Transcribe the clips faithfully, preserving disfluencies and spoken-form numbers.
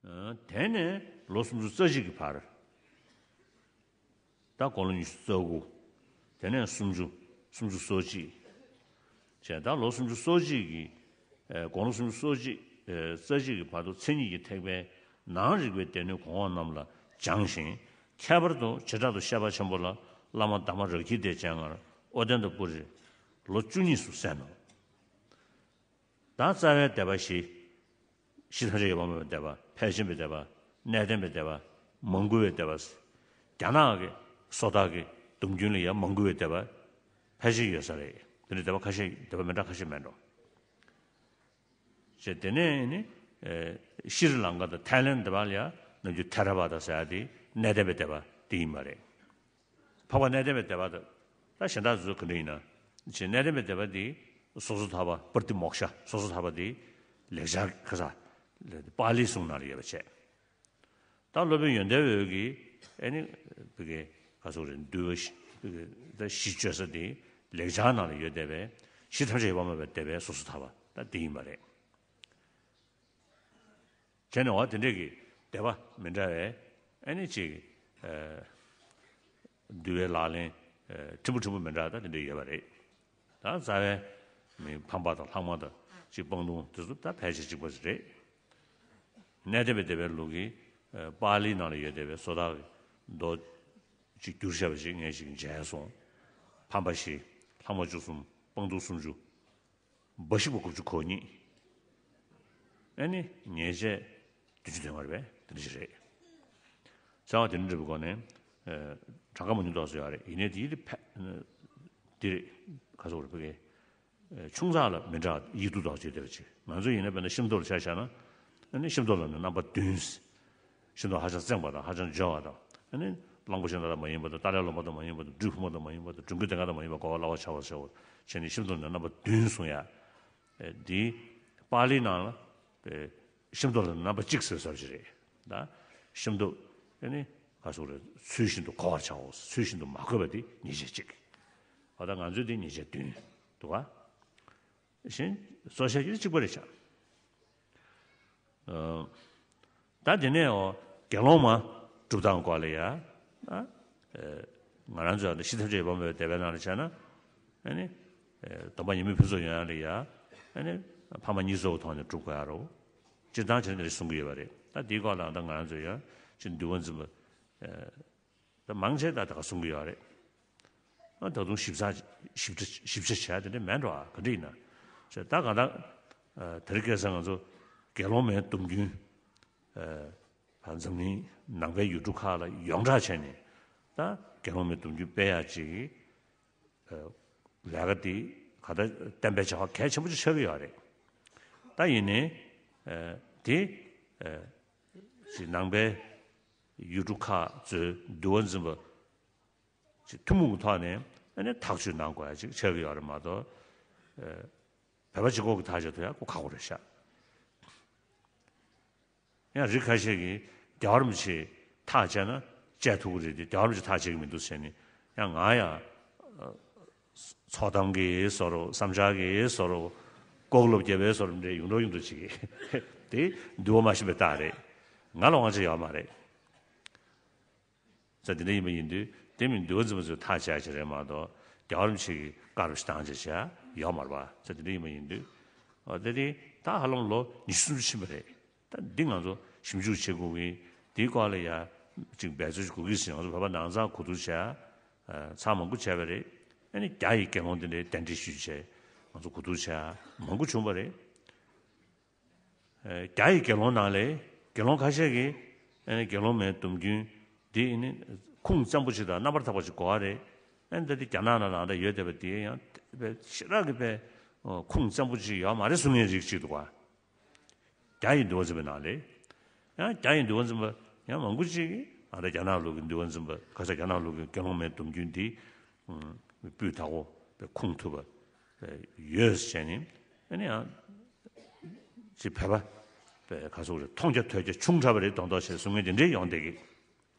དེ་ནས་ལོ་སུམ་ཅུ་རྩ་གཅིག་གི་བར། ད་དགུང་ལོ་ཉི་ཤུ་རྩ་དགུ། དེ་ནས་སུམ་ཅུ། སུམ་ཅུ་སོ་གཅིག། བྱས་ད་ལོ་སུམ་ཅུ་སོ་གཅིག་གི། ཨེ། དགུང་ལོ་སུམ་ཅུ་སོ་གཅིག་ཨེ། རྩ་གཅིག་གི་བར་དུ་མཚན་ཉིད་ཀྱི་ཐེག་པའི་ནང་རིག་པའི་སྡེ་སྣོད་གོང་འོག་རྣམས་ལ་སྦྱངས་ཤིང་། ཁྱད་པར་དུ་བྱེ་བྲག་ཏུ་བཤད་པ་ཆེན་པོ་ལ་བླ་མ་དྷརྨ་རཀྵི་ཏའི་སྤྱན་སྔར་ཨོ་ཏནྟ་པུ་རི་ལོ་བཅུ་གཉིས་སུ་གསན་ནོ། ད་རྩ་བའི་སྡེ་པ་བཞི། གཞི་ཐམས་ཅད་ཡོད་པར་སྨྲ་བའི་སྡེ་པ། ཕལ་ཆེན་པའི་སྡེ་པ། གནས་བརྟན་པའི་སྡེ་པ། མང་བཀུར་བའི་སྡེ་པ། རྒྱ་ནག་གི་བཟོ་ལྟ་གི་སྡོམ་རྒྱུན་ལ་ཡང་མང་བཀུར་བའི་སྡེ་པ་ཕལ་ཆེར་ཡོད་ས་རེད། དེ་ནི་སྡེ་པ་ཁ་ཤས། སྡེ་པ་མི་འདྲ་ཁ་ཤས་མེད་འགྲོ། ཞེས་དེ་ནས་ནི། ཨེ། ཤྲི་ལང་ཀ་དང་ཐའི་ལེན་སྡེ་པ་ལ་ཡང་ནམ་རྒྱུན་ཐེ་ར་བ་ད་ཟེར་ཡ་དེ་གནས་བརྟན་པའི་སྡེ་པ་དེ་ཡིན་པ་རེད། འཕགས་པ་གནས་བརྟན་པའི་སྡེ་པ་དང་། ད་གཞན་དག་ཚོ་ག་འདྲ་ཡིན་ན། ཅེས་གནས་བརྟན་པའི་སྡེ་པ་འདི་སོ་སོ་ཐར་པ་པྲ་ཏི་མོཀྵ། སོ་སོ་ཐར་པ་འདི་ལེགས་སྦྱར་ཁ་ས་པཱ་ལིའི་གསུང་ནང་ལ་ཡོད་པ་བྱས། ད་སློབ་དཔོན་ཡོན་ཏན་འོད་ཀྱིས་ཨེ་ནི་བི་གའི་ག་ཚོད་རེད། འདུལ་བ་བཞི། བི་གའི་ད་བཞི་བརྗོད་ས་འདི་ལེགས་སྦྱར་ནང་ལ་ཡོད་བསྡད་པའི་གཞི་ཐམས་ཅད་ཡོད་པར་སྨྲ་བའི་སྡེ་པའི་སོ་སོ་ཐར་པ་ད་འདི་ཡིན་པ་རེད། བྱས་ནས་འོ་དེ་འདྲས་ཀྱི་སྡེ་པ་མི་འདྲ་བའི་ཨ་ནི་ཅིག་ཨ། འདུལ་བའི་ལག་ལེན། ཨ། ཕྲན་བུ་ཕྲན་བུ་མི་འདྲ་ད་དེ་འདྲས་ཡོད་པ་རེད། ད་རྩ་བའི་མི་ཕམ་པ་དང་ལྷག་མ་དང་ཅིག་སྤང་ལྟུང་དེ་ཚོ་ད་ཕལ་ཆེར་གཅིག་པ་ཞིག་རེད། གནས་བརྟན་པའི་སྡེ་པའི་ལུགས་ཀྱི། ཨ། པཱ་ལི་ནང་ལ་ཡོད་བསྡད་པའི་བཟོ་ལྟ་གི་མདོ་ཅིག་བསྒྱུར་བཞག་པ་ཞིག་ངས་ཅིག་མཇལ་སོང་། ཕམ་པ་བཞི། ལྷག་མ་བཅུ་གསུམ། སྤང་ལྟུང་སུམ་ཅུ། འབའ་ཞིག་པ་དགུ་བཅུ་གོ་གཉིས། ཨ་ནི་ཉེས་བྱས་བདུན་ཅུ་དོན་ལྔ་རེད་པས། དེ་འདྲ་ཞིག་རེད། རྩ་བ་དེ་འདྲ་འགྲུབ་པའི་སྒོ་ནས། ཨ། གྲངས་ཀ་མ་ཉུང་དྲགས་ཡོད་རེད། ཡིན་ནའི་དེ་ཡིད་དེ་ཕལ། དེ་རེད། ག་ཚོད་རེད་བི་གའི། ཨ། ཆུང་ཙག་ལ་མི་འདྲ་ཡིག་འབྲུ་དག་ཅིག་བསྡད་པ་ཅིག་ང་ཚོ་ཡིན་ན་དཔེར་ན་ཤིང་ཏོག་ལ་ཆ་བཞག་ན། ཨ་ནི་ཤིང་ཏོག་ལ་ནི་རྣམ་པ་བདུན། ཤིང་ཏོག་ཧ་ཅང་བཙན་པ་དང་ཧ་ཅང་འབྱོར་བ་དང་། ཨ་ནི་གླང་པོ་ཆེ་ནག་དང་མ་ཡིན་པ་དང་། ཏཱ་ལའི་ལོ་མ་དང་མ་ཡིན་པ་དང་། སྦྲུལ་ཕོ་མོ་དང་མ་ཡིན་པ་དང་། སྦྲུལ་མགོ་ལྡན་ཁ་དང་མ་ཡིན་པ། གོ་བ་སླ་བ་ཆགས་པ་ཆགས་པ་བྱས་ནས་ཤིང་ཏོག་ནི་རྣམ་པ་བདུན་གསུངས་ཡ། ཨེ། འདི་པཱ་ལིའི་ནང་ལ། ཨེ། ཤིང་ཏོག་ལ་རྣམ་པ་གཅིག་ཟེར་ས་ཞིག་རེད། ད་ཤིང་ཏོག་ཨ་ནི་ག་ཚོད་རེད། ཚུལ་བཞིན་དུ་གོ་བར་བྱའོ། ཚུལ་བཞིན་དུ་མ་གོས་པ་དེ་ཉེས་བྱས་གཅིག་འོ་ད་ང་ཚོའི་དེ་ཉེས་བྱས་བདུན་འདུག་ག་གཞན་བཟོ་བྱ་ཡུལ་གཅིག་པ་རེད་ཤག་ཨ། ད་དེ་ནས་འོ་དགེ་སློང་མ་སྒྲུབ་སྟངས་སྐོར་ལ་ཡ། ཨ། ཨེ། ང་རང་ཚོ་ཡང་གཞི་ཐམས་ཅད་ཡོད་པར་སྨྲ་བའི་སྡེ་པའི་ནང་ལ་བྱས་ན། ཨ་ནི། ཨེ། སྡོམ་པ་ཉེས་དམིགས་ཕུན་ཚོགས་ཡོང་ཡ་ལ་ཡ། ཨ་ནི། ཕ་མ་གཉིས་སོགས་ཐོག་ནས་སྒྲུབ་དགོས་ཡ་རོ། སྤྱིར་བཏང་བྱས་ན་དེ་འདྲ་གསུང་གི་ཡོད་པ་རེད། ད་དེའི་སྐོར་ལ་ད་ང་རང་ཚོ་ཡང་ཅིག་འདུལ་བ་འཛིན་པ། ཨེ། ད་མང་ཆེ་ད་ད་ག་གསུང་གི་ཡོད་རེད། ཨ། ད་དུང་ཞིབ་ཚགས་ཞིབ་ཕྲ་ཞིབ་ཆ་བྱས་དེ་འདྲ་མེད་འགྲོ། ཨ། ག་འདྲ་ཡིན་ན། ཞེས་ད་གང་ལྟར། ཨ། དེ་རིང་ཁ་སང་ང་ཚོ་དགེ་སློང་མའི་སྡོམ་རྒྱུན། ཨ། ད་འཛམ་གླིང་ནང་པའི་ཡུལ་གྲུ་ཁག་ལ་ཡོངས་གྲགས་བྱས་ནས་ད་དགེ་སློང་མའི་སྡོམ་རྒྱུན་སྤེལ་ཡག་ཅིག་ཨ། ལས་ཀ་འདི་གང་ལྟར་བསྟན་པའི་བྱ་བ་གལ་ཆེན་པོ་ཅིག་ཆགས་ཀྱི་ཡོད་རེད། ད་ཡིན་ནའི། ཨ། དེ། ཨ། ཅིག་ནང་པའི་ཡུལ་གྲུ་ཁག་ཚོའི་འདུལ་བ་འཛིན་པ་ཅིག་ཐུན་མོང་གི་ཐོག་ནས་ཨ་ནི་ཐག་གཅོད་གནང་དགོས་ཡ་ཅིག་ཆགས་ཀྱི་ཡོད་རེད་མ་གཏོགས། ཨ། བོད་པ་གཅིག་པོ་གིས་ཐག་གཅོད་ཐུབ་ཡ་ཁོ་ཁག་པོ་རེད་ཤག་ཡང་རིགས་ཁ་ཤས་ཀྱིས་རྒྱལ་བ་རིན་པོ་ཆེས་ཐག་བཅད་ན་བཅད་ཐུབ་ཀྱི་རེད་དེ། རྒྱལ་བ་རིན་པོ་ཆེས་ཐག་བཅད་ཀྱི་མི་འདུག་ཟེར་ནས། ཡང་ང་ཡང་། ཨ། ཚོགས་གཏམ་གྱི་བཟོ་འདྲ། བསམ་འཆར་གྱི་བཟོ་འདྲ། ལྐོག་ལབ་རྒྱབ་པའི་བཟོ་འདྲ་འདྲ་ཡོང་འགྲོ་ཡོང་འགྲོ་བྱེད་ཀྱི། དེ་འདུལ་བ་མ་ཤེས་པའི་རྟགས་རེད། ང་ལ་དབང་ཆ་ཡོད་མ་རེད། ས་དེ་འདྲ་ཡིན་པ་ཡིན་དུས་དེ་མིན་འདུལ་བ་འཛིན་པ་ཚོས་ཐག་བཅད་ཀྱི་རེད་མ་གཏོགས། རྒྱལ་བ་རིན་པོ་ཆེ་གིས་བཀའ་རུ་བཏང་བྱས་བྱས་ཡོད་མ་རེད་པ། ས་དེ་འདྲ་ཡིན་པ་ཡིན་དུས། འོ་དེ་དེ་ད་ཧ་ལམ་ལོ་ཉི་ཤུ་སུམ་ཅུ་ཕྱིན་པ་རེད། ད་འདི་ང་ཚོ་ཞིབ་འཇུག་བྱེད་དགོས་ཀྱི། དེའི་སྐོར་ལ་ཡ་ཅིག་འབད་རྩོལ་ཞིག་དགོས་ཀྱི་ཟེར། ང་ཚོ་བོད་པ་ནང་ཚང་གོ་བསྡུར་བྱས། ཨ། ཚར་མང་པོ་བྱས་པ་རེད། ཨ་ནི་རྒྱ་ཡི་དགེ་སློང་དེ་འདྲའི་གདན་འདྲེན་ཞུས་བྱས་ང་ཚོ་གོ་བསྡུར་བྱས་མང་པོ་བྱུང་བ་རེད། ཨ། རྒྱ་ཡི་དགེ་སློང་ནང་ལ་དགེ་སློང་ཁ་ཤས་ཀྱིས། ཨ་ནི་དགེ་སློང་མའི་སྡོམ་རྒྱུན་འདི་ནི་ཁུངས་བཙན་པོ་ཅིག་དང་རྣམ་པར་དག་པ་ཅིག་དགོས་པ་རེད། ཨ་ནི་ད་ལྟ་རྒྱ་ནག་ནང་ལ་ད་ཡོད་བསྡད་པ་དེ་ཡང་དཔེ་ཞེ་དྲག་གི་དཔེ་ཁུངས་བཙན་པོ་ཅིག་ཡོད་མ་རེད་གསུང་མཁན་རིགས་ཅིག་འདུག་ག་རྒྱ་ཡི་འདུལ་བ་འཛིན་པའི་ནང་ལ། ཡང་རྒྱ་ཡི་འདུལ་བ་འཛིན་པ་ཡང་མང་པོ་ཅིག་གིས་ཨ་ད་རྒྱ་ནག་ལུགས་ཀྱི་འདུལ་བ་འཛིན་པ། ཁ་ས་རྒྱ་ནག་ལུགས་ཀྱི་དགེ་སློང་མའི་སྡོམ་རྒྱུན་འདི་སྤུས་དག་པོ་དཔེ་ཁུངས་ཐུབ་པ་ཡོད་ཟེར་ནས། ཨ་ནི་ཡང་ཅིག་བོད་པ་དཔེ་ག་ཚོད་རེད། མཐོང་རྒྱ་ཐོས་རྒྱ་ཆུང་དྲགས་པ་རེད་མདོག་མདོག་བྱས་གསུང་མཁན་དེ་འདྲས་ཡོང་བསྡད་ཀྱི།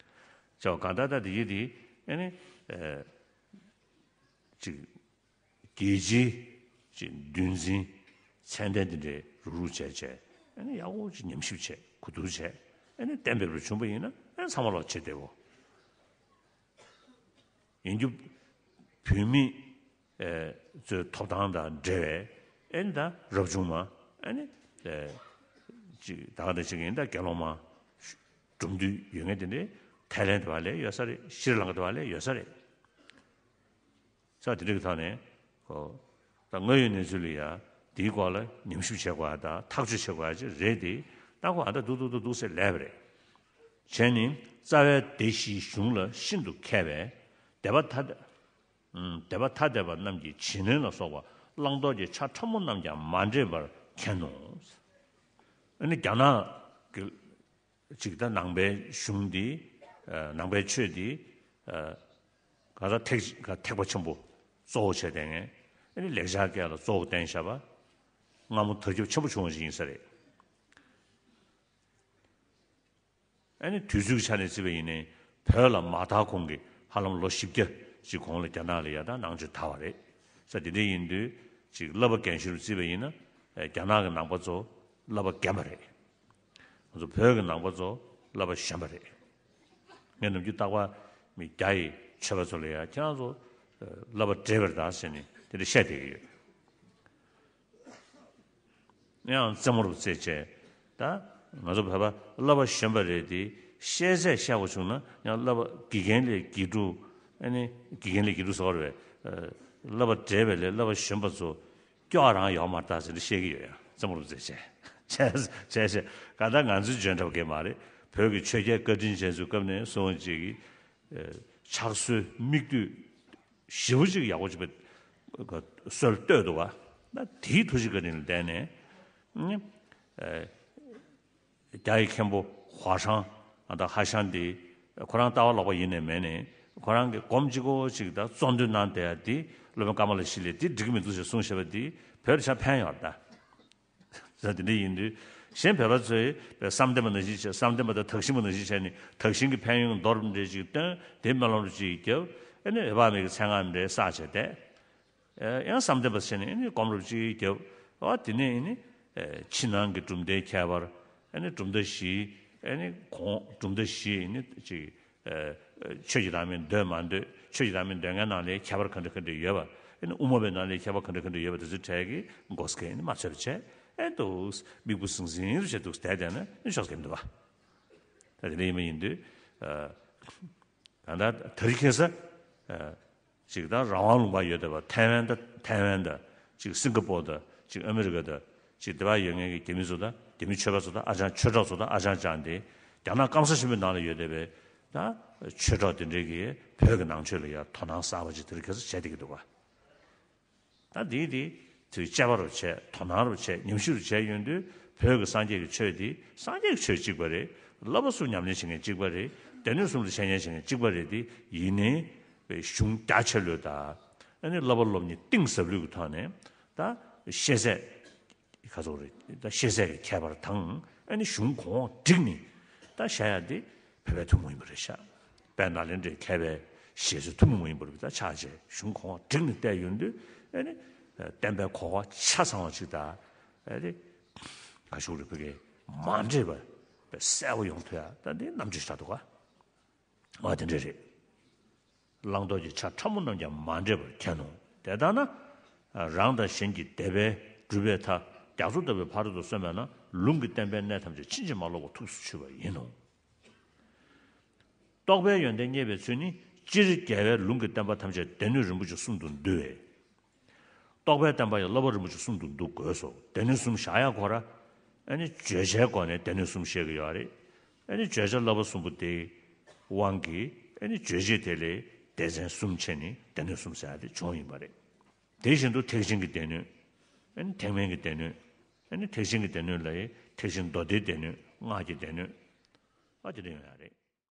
ཅོ་གང་ལྟར་ད་དེ་ཡིན་དེ། ཨ་ནི། ཨ། ཅིག་རྒྱལ་སྤྱིའི་ཅིག་འདུལ་འཛིན་ཚད་ལྡན་དེ་འདྲའི་རུག་རུག་བྱས་བྱས། ཨ་ནི་ཡག་པོ་ཅིག་ཉམས་ཞིབ་བྱས། གོ་བསྡུར་བྱས། ཨ་ནི་གཏན་འབེབས་རུ་བྱུང་པ་ཡིན་ན་ཨ་ནི་ཚང་མ་ལོག་བྱེད་བདེ་བོ། ཡིན་རྒྱུ་བུད་མེད་ཨེ་ཚོའི་ཐོབ་ཐང་དང་འབྲེལ་བའི་ཨེ་ནི་ད་རབ་བྱུང་མ་ཨེ་ནི་ཨེ་ཅིག་ད་ག་ད་ཅིག་ཡིན་ད་དགེ་སློང་མ་གྲུབ་འདུས་ཡོད་མཁན་དེ་འདྲའི་ཐའི་ལན་དེ་བ་ལས་ཡོད་ས་རེད། ཤྲི་ལང་ཀ་དེ་བ་ལས་ཡོད་ས་རེད། ས་དེ་འདྲ་གི་ཐོག་ནས་ཁོ་ད་དངོས་ཡོད་གནས་ཚུལ་ལ་ཡ་དེའི་སྐོར་ལ་ཉམས་ཞིབ་བྱེད་དགོས་ཡ་དང་ཐག་གཅོད་བྱེད་དགོས་ཡ་ཅིག་རེད་དེ། ད་ཁོ་ཨ་ད་འདུག་འདུག་འདུག་འདུག་ཟེར་ལབ་པ་རེད། བྱས་ནས་རྩ་བའི་སྡེ་བཞིའི་གཞུང་ལ་ཤིན་ཏུ་མཁས་པས་སྡེ་པ་ཐ་སྡེ་པ་ཐ་དད་པ་རྣམས་ཀྱི་བྱིན་ལེན་ལ་སོགས་པ་བླང་དོར་གྱི་ཆ་ཕྲ་མོ་རྣམས་ཀྱང་མ་འདྲེས་པར་མཁྱེན་ནོ། ཨ་ནི་རྒྱ་ནག་གི་ཅིག་ད་ནང་པའི་གཞུང་འདི་ནང་པའི་ཆོས་འདི་ག་ས་ཐེག་ཐེག་པ་ཆེན་པོ་གཙོ་བོ་བྱས་བསྡད་མཁན། ཨ་ནི་ལེགས་སྦྱར་སྐད་ལ་གཙོ་བོ་བསྟན་བཞག་པ་སྔ་མོ་དར་ཁྱབ་ཆེན་པོ་བྱུང་བ་ཞིག་ཡིན་ས་རེད། ཨ་ནི་དུས་ཚོད་ཀྱི་ཆ་ནས་བརྩིས་པ་ཡིན་ནའི་བོད་ལ་མ་དར་གོང་གི་ཧ་ལམ་ལོ་བཞི་བརྒྱ་ཅིག་གོང་ལ་རྒྱ་ནག་ལ་ཡ་ད་ནང་ཆོས་དར་བ་རེད། ས་དེ་འདྲ་ཡིན་དུས་ཅིག་བསླབ་པ་རྒན་གཞོན་རུ་བརྩིས་པ་ཡིན་ན་རྒྱ་ནག་གི་ནང་པ་ཚོ་བསླབ་པ་རྒན་པ་རེད། ང་ཚོ་བོད་ཀྱི་ནང་པ་ཚོ་བསླབ་པ་གཞོན་པ་རེད། ངས་ནམ་རྒྱུན་རྟག་པར་མི་རྒྱ་ཡི་ཆོས་པ་ཚོ་ལ་ཡ་ཁྱེད་རང་ཚོ་བསླབ་པ་བགྲེས་པ་རེད་ད་ཟེར་ནས་དེ་འདྲ་བཤད་བསྡད་ཀྱི་ཡོད། ཡང་རྩེད་མོ་རུ་རྩེད་བྱས། ད་ང་ཚོ་བོད་པ་བསླབ་པ་གཞོན་པ་རེད་དེ་ཤེས་ཚད་བཤད་པ་བྱུང་ན་ཡང་བསླབ་པ་དགེ་རྒན་ལས་དགེ་ཕྲུག་ཨ་ནི་དགེ་རྒན་ལས་དགེ་ཕྲུག་ཟེར་བ་རེད་པས། བསླབ་པ་བགྲེས་པ་ལས་བསླབ་པ་གཞོན་པ་ཚོ་སྐྱོ་བ་རང་ཡོད་མ་རེད་ད་ཟེར་ནས་བཤད་ཀྱི་ཡོད་ཡ། རྩེད་མོ་རུ་རྩེད་བྱས་བྱས་བྱས་བྱས་ག་ད་ང་ཚོའི་འཇོན་ཐབས་མཁན་མ་རེད། བོད་ཀྱི་ཆོས་རྒྱལ་བཀའ་དྲིན་ཅན་ཚོའི་སྐབས་ནས་སོང་ཅིག་གི་ཕྱག་སྲོལ་མིག་ལྟོས་ཞེ་པོ་ཅིག་ཡག་པོ་ཅིག་པའི་སྲོལ་བཏོད་འདུག་བ། ད་དེའི་ཐུགས་རྗེ་བཀའ་དྲིན་ལ་བརྟེན་ནས་ཨ་རྒྱ་ཡི་མཁན་པོ་ཧྭ་ཤང་ཨ་ད་ཧྭ་ཤང་དེ་ཁོ་རང་ལྟ་བ་ལོག་པ་ཡིན་ནའི་མིན་ནའི་ཁོ་རང་གི་སྒོམ་གཅིག་པོ་ཅིག་ད་གཙོ་འདོན་གནང་བསྡད་ཡ་དེ་སློབ་དཔོན་ཀ་མ་ལ་ཤཱི་ལས་དེ་འགྲིག་གི་མི་འདུག་ཅེས་གསུངས་བཞག་པ་དེ་བོད་ལ་ཆ་ཕན་ཡོད་རེད་ད། ཟེར་དེ་འདྲ་ཡིན་དུས་གཞན་བོད་པ་ཚོས་བསམ་གཏན་པ་ནང་བཞིན་བྱས་བསམ་གཏན་པ་དང་དག་ཞིང་པ་ནང་བཞིན་བྱས་ནས་དག་ཞིང་གི་ཕན་ཡོན་མདོར་འདྲེ་ཅིག་བཏོན་དེ་སྨོན་ལམ་རུ་ཅིག་བརྒྱབ་ཨ་ནི་འོད་དཔག་མེད་ཀྱི་མཚན་སྔགས་འདྲེ་བསགས་བྱས་བསྡད། ཡང་བསམ་གཏན་པ་བྱས་ནས་ཨ་ནི་སྒོམ་རུ་ཅིག་བརྒྱབ། ཨ་དེ་ནས་ཨ་ནི་ཕྱི་ནང་གི་གྲུབ་མཐའི་ཁྱད་པར་ཨ་ནི་གྲུབ་མཐའ་བཞི་ཨ་ནི་གོང་གྲུབ་མཐའ་བཞི་ཨ་ནི་ཅིག་ཆོས་ཀྱི་བདག་མེད་འདོད་མ་འདོད། ཆོས་ཀྱི་བདག་མེད་འདོད་མཁན་ནང་ལས་ཁྱད་པར་ག་འདྲ་ག་འདྲ་ཡོད་པ། ཨ་ནི་དབུ་མ་པའི་ནང་ལས་ཁྱད་པར་ག་འདྲ་ག་འདྲ་ཡོད་པ་དེ་ཚོའི་གྲས་ཀྱི་མགོ་སྐེ་ནི་མ་ཚོད་པ་བྱས་ཨེ་འདུག་མིག་སྤུ་ཟིང་ཟིང་རུ་བྱས་འདུག་བསྡད་བསྡད་ན་ཨེ་ཤོག་སྐེ་མི་འདུག་བ། ད་དེ་འདྲ་ཡིན་པ་ཡིན་དུས་ད་ལྟ་དེ་རིང་ཁ་སང་ཅིག་ད་རང་དབང་ལུང་པ་ཡོད་བསྡད་པ་ཐའེ་ཝན་དང་ཐའེ་ཝན་དང་ཅིག་སིང་ག་པོར་དང་ཅིག་ཨ་མི་རི་ཀ་དང་ཅིག་དེ་བ་ཡོད་མཁན་གྱི་རྒྱ་མི་ཚོ་དང་རྒྱ་མི་ཆོས་པ་ཚོ་དང་ཨ་ཅང་ཆོས་གྲོགས་ཚོ་དང་ཨ་ཅང་ཅང་དེ་རྒྱ་ནག་སྐམ་ས་ཆེན་པོའི་ནང་ལ་ཡོད་བསྡད་པའི་ད་ཆོས་གྲོགས་དེ་འདྲས་ཀྱིས་བོད་ཀྱི་ནང་ཆོས་ལ་ཡང་དོ་སྣང་གསར་པ་ཅིག་དེ་རིང་ཁ་སང་བྱས་བསྡད་ཀྱི་འདུག་ག། ད་འདི་འདི་དུས་དཔྱད་པ་རུ་བྱས་དོ་སྣང་རུ་བྱས་ཉམས་ཞིབ་རུ་བྱས་ཡོང་དུས་བོད་ཀྱི་སངས་རྒྱས་ཀྱི་ཆོས་འདི་སངས་རྒྱས་ཀྱི་ཆོས་གཅིག་པ་རེད། བསླབ་པ་གསུམ་ཉམས་ལེན་བྱེད་མཁན་གཅིག་པ་རེད། སྡེ་སྣོད་གསུམ་ལ་འཆད་ཉན་བྱེད་མཁན་གཅིག་པ་རེད་དེ་ཡིན་ནའི་གཞུང་རྒྱ་ཆེ་ལོས་དང་ཨ་ནི་བསླབ་པ་སློབ་གཉེར་གཏིང་ཟབ་ལོས་ཀྱི་ཐོག་ནས་ད་ཤེས་ཚད་ཁ་ཚོགས་རེད་ད་ཤེས་ཚད་ཀྱི་ཁྱད་པར་དང་ཨ་ནི་གཞུང་གོང་འོག་བསྒྲིགས་ནས་ད་བཤད་ཡ་དེ་བོད་པའི་ཐུན་མོང་ཡིན་པ་རེད་ཤག་དཔལ་ནཱ་ལེནྡྲའི་མཁས་པའི་བཞེད་སྲོལ་ཐུན་མོང་མ་ཡིན་པ་རེད་ད་ཆགས་བྱས་གཞུང་གོང་འོག་བསྒྲིགས་ནས་བལྟས་ཡོང་དུས་ཨ་ནི་བསྟན་པའི་གོ་བ་ཆ་ཚང་བ་ཅིག་དང་ཨ་ནི་ག་ཞུ་རེད་བོད་ཀྱི་མ་འདྲེས་པ་གསལ་པོ་ཡོང་ཐུབ་ཡ་ད་འདི་རྣམ་དཔྱོད་ཤ་སྟག་འདུག་ག་ཨ་དེ་འདྲ་རེད། བླང་དོར་གྱི་ཆ་ཕྲ་མོ་རྣམས་ཀྱང་མ་འདྲེས་པར་མཁྱེན་ནོ། དེ་ལྟར་ན། རང་དང་གཞན་གྱི་དད་པས་བསྒྲུབས་པའི་མཐའ། རྒྱ་མཚོ་ལྟ་བུའི་ཕ་རོལ་ཏུ་སོན་པས་ན་ལུང་གི་བསྟན་པའི་གནད་ཐམས་ཅད་ཕྱིན་ཅི་མ་ལོག་པར་ཐུགས་སུ་ཆུད་པ་ཡིན་ནོ། རྟོགས་པའི་ཡོན་ཏན་རྙེད་པའི་ཚུལ་ནི་སྤྱིར་རྒྱལ་བའི་ལུང་གི་བསྟན་པ་ཐམས་ཅད་སྡེ་སྣོད་རིན་པོ་ཆེ་གསུམ་དུ་འདུ་བས། རྟོགས་པའི་བསྟན་པ་ཡང་བསླབ་པ་རིན་པོ་ཆེ་གསུམ་དུ་འདུ་དགོས་སོ། སྡེ་སྣོད་གསུམ་བཞག་ཡ་ཁོ་ར། ཨ་ནི་བརྗོད་བྱའི་སྒོ་ནས་སྡེ་སྣོད་གསུམ་བཤད་ཀྱི་ཡོད་རེད། ཨ་ནི་བརྗོད་བྱ་བསླབ་པ་གསུམ་པོ་དེའི་དབང་གིས་ཨ་ནི་རྗོད་བྱེད་དེ་ལས་སྡེ་ཚན་གསུམ་ཕྱེ་ནས་སྡེ་སྣོད་གསུམ་ཟེར་ཡ་དེ་བྱུང་ཡིན་པ་རེད། དེ་བཞིན་དུ་ཐེག་ཆེན་གྱི་སྡེ་སྣོད། ཨ་ནི་ཐེག་དམན་གྱི་སྡེ་སྣོད། ཨ་ནི་ཐེག་ཆེན་གྱི་སྡེ་སྣོད་ལ་ཡི་ཐེག་ཆེན་མདོ་སྡེའི་སྡེ་སྣོད་སྔགས་ཀྱི་སྡེ་སྣོད། ཨ་དེ་འདྲ་ཡོང་ཡ་རེད།